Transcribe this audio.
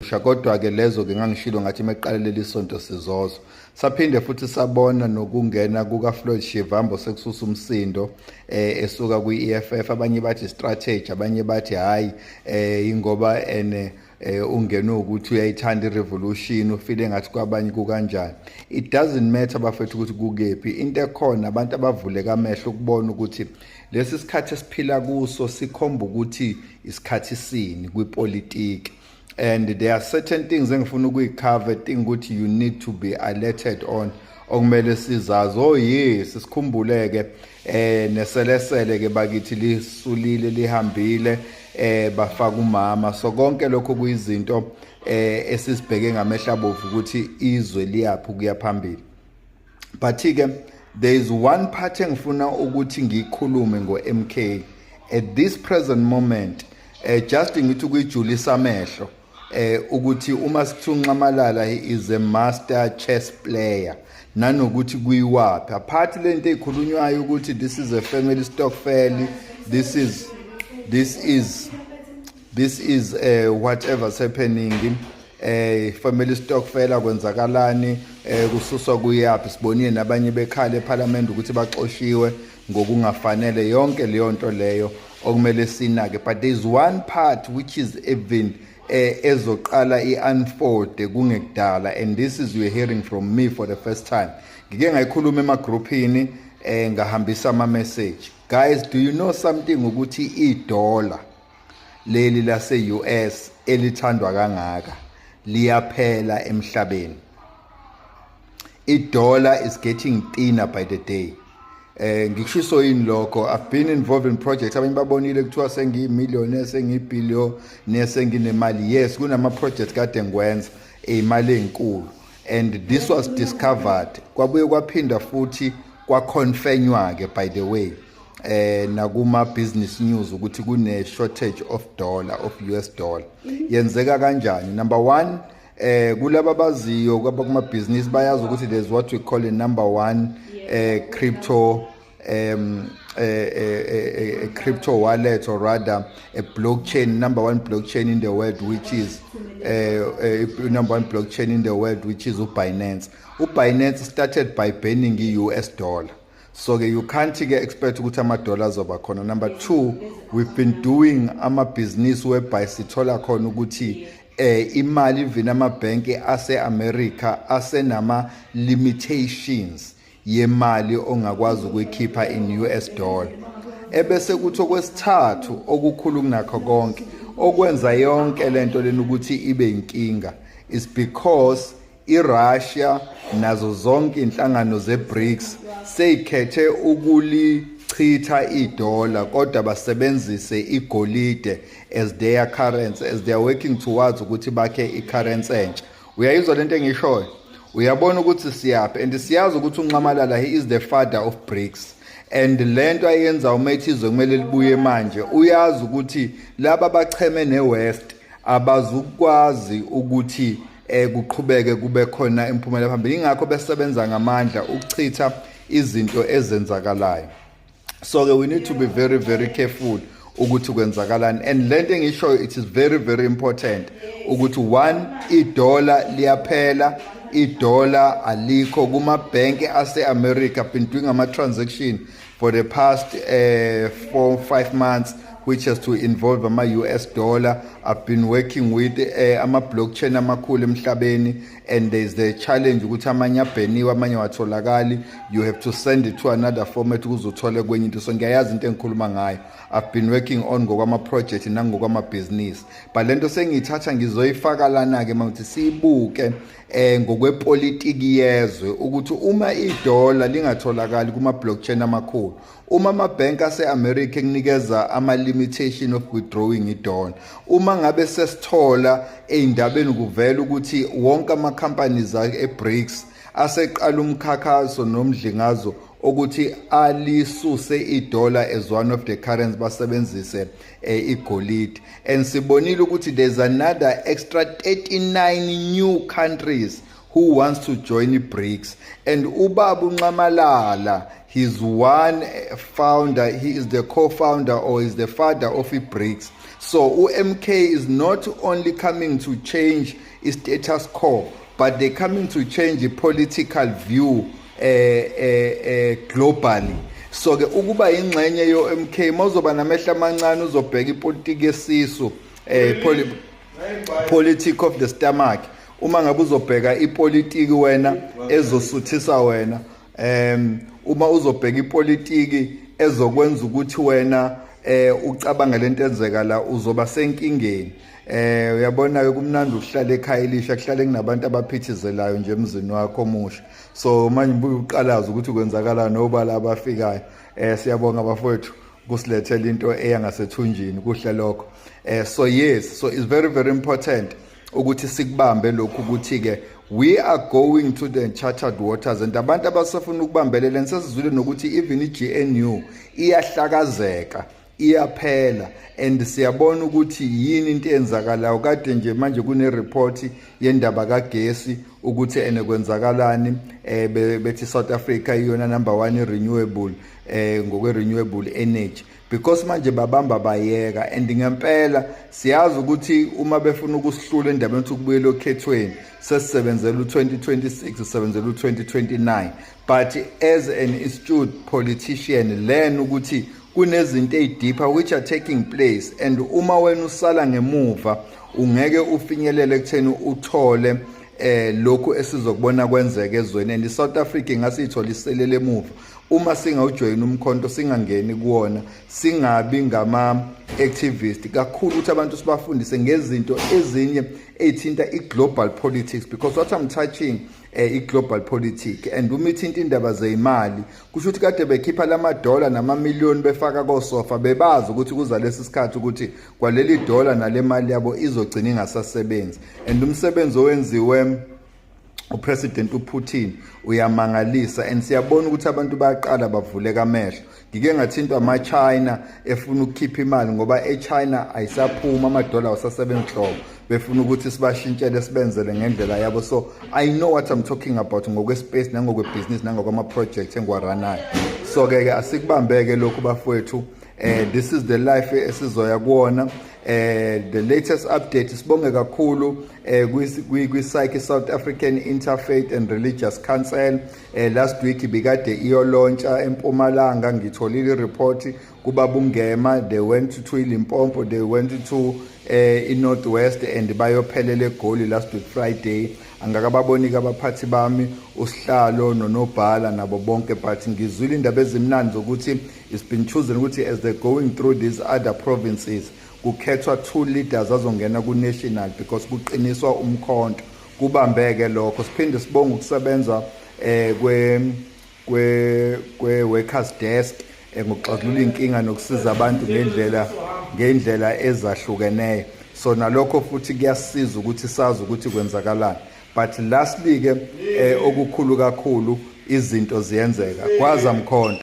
olusha. Kodwa ke lezo ke ngangishilo ngathi meqale leli sonto sizozwa. Saphinde futhi sabona nokungena kuka Floyd Shivambu sekususa umsindo esuka kwi-EFF. Abanye bathi strategy, abanye bathi hayi, ingoba ene ungenwe ukuthi uyayithanda irevolution, ufile ngathi kwabanye kukanjani. It doesn't matter, bafethu, ukuthi kukephi. Into ekhona, abantu abavuleka amehlo ukubona ukuthi lesi sikhathi esiphila kuso sikhomba ukuthi isikhathi sini kwipolitiki, and there are certain things engifuna ukuyicover, thing ukuthi you need to be alerted on, okumele sizazi. Oh yes, sikhumbuleke neselesele ke bakithi, lisulile, lihambile, bafaka umama. So konke lokho kuyizinto esisibheke ngamehla abovu ukuthi izwe liyaphi kuya phambili. But ke there is one part engifuna ukuthi ngikhulume ngo-MK at this present moment, just ngithi ukuyijulisa amehlo ukuthi uma sithi uNxamalala, he is a master chess player, nanokuthi kuyiwaphi apart lento ezikhulunywayo ukuthi this is a family stokvel, this is whatever's happening, family stokvel, kwenzakalani, kususwa kuyaphi. Sibonile nabanye bekhala eParliament ukuthi baxoshiwe ngokungafanele. Yonke leyo nto leyo okumele sinake, but there is one part which is even ezoqala i-unfold kungekudala, and this is, you're hearing from me for the first time. Ngike ngayikhuluma emagroupini, ngahambisa ama message. Guys, do you know something, ukuthi idollar leli lase US elithandwa kangaka liyaphela emhlabeni? Idollar is getting thinner by the day. Ngikushiso yini lokho? I've been involved in projects. Abanye babonile kuthiwa sengiyimillionaire, sengiyibillionaire, senginemali. Yes, kunama projects kade ngikwenza imali enkulu, and this was discovered, kwabuye kwaphinda futhi kwaconfirmwa ke, by the way, nakuma business news ukuthi kune shortage of dollar, of US dollar. Yenzeka kanjani? Number 1, kulaba abaziyo kwaba business bayazi ukuthi there's what we call a number 1 crypto a crypto wallet, or rather a blockchain, number one blockchain in the world, which is number one blockchain in the world, which is uBinance. UBinance started by banning i-US dollar, so ke you can't ke expect ukuthi ama dollars azoba khona. Number 2, we've been doing ama business whereby sithola khona ukuthi imali, even amabhenki ase America asenama limitations yemali ongakwazi ukuyikhipha in US dollar. Ebese kuthi okwesithathu, okukhulu kunakho konke, okwenza yonke lento lena ukuthi ibe inkinga, is because iRussia nazo zonke inhlangano zeBRICS seyikhethe ukulichitha idola, kodwa basebenzise igolide as their currency, as they are working towards ukuthi bakhe icurrency entsha. Uyayizwa lento engishoyo? Uyabona ukuthi siyaphi? And siyazi ukuthi uNxamalala, he is the father of BRICS, and lento ayenza uma ethi izwe kumele libuye manje, uyazi ukuthi laba bacheme neWest abazukwazi ukuthi kuqhubeke kube khona imphumela phambili. Ingakho besebenza ngamandla ukuchitha izinto ezenzakalayo. So ke we need to be very, very careful ukuthi kwenzakalani. And lento engishoyo, it is very, very important ukuthi one, idollar liyaphela, idollar alikho kuma bank ase-America. Been doing ama transaction for the past 4 5 months which has to involve ama US dollar. I've been working with ama blockchain amakhulu emhlabeni, and there's the challenge ukuthi amanye abheniwe, amanye watholakali. You have to send it to another format ukuze uthole kwenye into. So ngiyayazi into engikhuluma ngayo. I've been working on ngokwama project nangokwama business, but lento sengiyithatha ngizoyifaka lana ke manje, siyibuke ngokwepolitiki yezwe, ukuthi uma idola lingatholakali kuma blockchain amakhulu, uma amabhenki ase-America ekunikeza ama-limitation of withdrawing idollar, uma ngabe sesithola ey'ndabeni kuvela ukuthi wonke ama-companies e-BRICS aseqala umkhakhaso nomdlingazo ukuthi alisuse idola as one of the currency, basebenzise igolide, and sibonile ukuthi there's another extra 39 new countries who wants to join i-BRICS, and ubaba uNxamalala, he's one founder, he is the co-founder or is the father of i-BRICS. So u-MK is not only coming to change i-status quo, but they're coming to change the political view globally. So ke ukuba ingxenye yo-MK, mawuzoba namehlo amancane uzobheka ipolitiki yesisu, politic of the stomach, uma ngabe uzobheka ipolitiki wena ezosuthisa wena, uma uzobheka ipolitiki ezokwenza ukuthi wena ucabanga lento enzeka la, uzoba senkingeni. Uyabona ke, kumnandi ukuhlala ekhaya elisha, kuhlale kunabantu abaphithizelayo nje emzini wakho omusha. So manje ubuye uqalaza ukuthi kwenzakalani obala abafikayo. Siyabonga bafowethu kusilethela into eya ngasethunjini, kuhle lokho. So yes, so it's very very important ukuthi sikubambe lokhu ukuthi ke we are going to the uncharted waters, and abantu abasafuna ukubambelela, sesizwile nokuthi even iGNU iyahlakazeka, iyaphela, and siyabona ukuthi yini into eyenzakalayo. Kade nje manje kune report yendaba kagesi ukuthi ene kwenzakalani, bethi South Africa iyona number 1 renewable, ngokwe renewable energy, because manje babamba bayeka. And ngempela siyazi ukuthi uma befuna ukusihlula endabeni ukuthi ukubuyela okhethweni, sesisebenzela u2026, sisebenzela u2029. But as an astute politician, learn ukuthi kunezinto ezideeper which are taking place, and uma wena usala ngemuva ungeke ufinyelele ekutheni uthole lokhu esizokubona kwenzeka ezweni. And iSouth Africa ingasithola iselele emuva uma singawujoyina umkhonto, singangeni kuwona, singabi ngama activist kakhulu, ukuthi abantu sibafundise ngezinto ezinye ezithinta i-global politics, because what I'm touching i-global politic, and uma ithinta indaba zeyimali, kusho ukuthi kade bekhipha lamadola namamiliyoni befaka kosofa, bebazi ukuthi kuza lesi sikhathi ukuthi kwaleli dola nale mali yabo izogcina ingasasebenzi. And umsebenzi owenziwe uPresident uPutin uyamangalisa, and siyabona ukuthi abantu bayaqala bavuleka amehlo. Ngike ngathintwa ama-China efuna ukukhipha imali ngoba eChina ayisaphuma, amadola awasasebenzi nhlobo, befuna ukuthi sibashintshele, sibenzele ngendlela yabo. So I know what I'm talking about ngokwe-space nangokwebhizinisi nangokwama-project engiwarunayo. So ke ke asikubambeke lokhu bafowethu, this is the life esizoya kuwona. The latest update, sibonge kakhulu kwi South African Interfaith and Religious Council. Last week bikade iyolauncha eMpumalanga, ngitholile report kubabungema. They went to Limpopo, they went to in North West and bayophelela eGoli last week Friday. Angakababoni abaphathi bami, usihlalo nonobhala nabo bonke, but ngizwile indaba ezimnandi zokuthi it's been chosen ukuthi as they're going through these other provinces, kukhethwa two leaders azongena ku-national, because kuqiniswa umkhonto. Kubambeke lokho. Siphinde sibonge ukusebenza kwe workers desk ngokuxazulula inkinga nokusiza abantu ngendlela ezahlukeneyo. So nalokho futhi kuyasiza ukuthi sazi ukuthi kwenzakalani. But lastly ke, okukhulu kakhulu, izinto ziyenzeka kwaza mkhonto.